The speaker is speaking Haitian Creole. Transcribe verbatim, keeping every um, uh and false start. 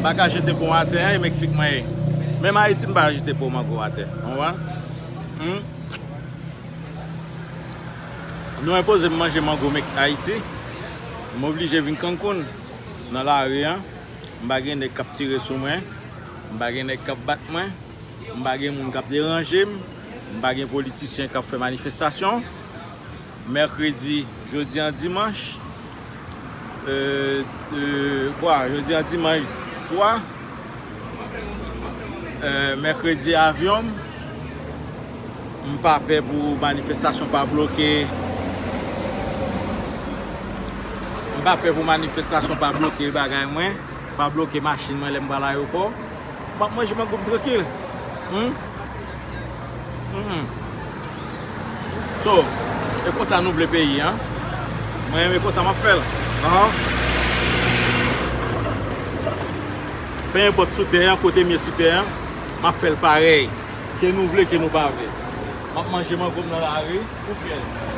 Pa ka jete pon atè a, e Meksik mwen ye. Menm Ayiti, m pa jete pon mango atè. Ou konprann? Hmm? Nou enpoze m manje mango Mek-, Ayiti. M oblije vin Cancun, nan lari a. M pa gen nèg k ap tire sou mwen. M pa gen nèg k ap bat mwen. M pa gen moun k ap deranje m. M pa gen politisyen k ap fè manifestasyon. Mèkredi, jodi an dimanch. Euh, euh, kwa, jodi an dimanch twa. Euh, mèkredi avyon m. M pa pè pou manifestasyon pa bloke. M pa pè pou manifestasyon pa bloke bagay mwen. Pa bloke machin mwen lè m pral ayewopò. M ap manje mango m trankil. Hmm? Hmm. So, e konsa nou vle peyi an. Mwen, e konsa m ap fè l. Ahan. Pe enpòt sou tè an, kote m ye sou tè an, m ap fè l parèy. Ke nou vle, ke nou pa vle. M ap manje mango m nan lari, ou pyès.